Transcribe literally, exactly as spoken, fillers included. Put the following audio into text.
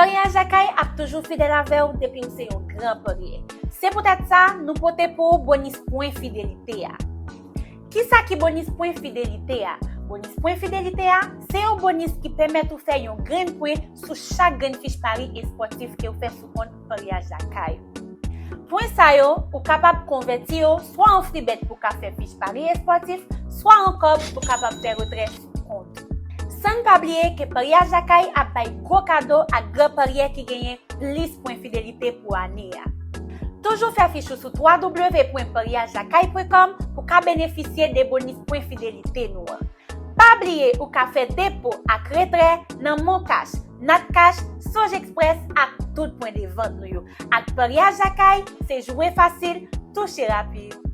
Paryaj Lakay ap toujou fidèl avè w depi w se yon gran paryè. Se poutèt sa, nou pote pou ou bonis pwen fidelite a. Kisa ki bonis pwen fidelite a? Bonis pwen fidelite a se yon bonis ki pèmèt ou fè yon grenn pwen sou chak grenn fich pari espòtif ke w fè sou kont Paryaj Lakay ou. Pwen sa yo, ou kapab konvèti yo swa an fribèt pou ka fè fich pari espòtif, swa an kòb pou kapab fè retrè sou kont ou. San n pa bliye ke Paryaj Lakay ap bay gwo kado ak gran paryè ki genyen plis pwen fidelite pou ane a. Toujou fè fich ou sou w w w pwen paryaj lakay pwen kòm pou ka benefisye de bonis pwen fidelite nou an. Pa bliye ou ka fè depo ak retrè nan MonCash, NatCash, Soj Express ak tout pwen de vant nou yo. Ak Paryaj Lakay, se jwe fasil, touche rapid.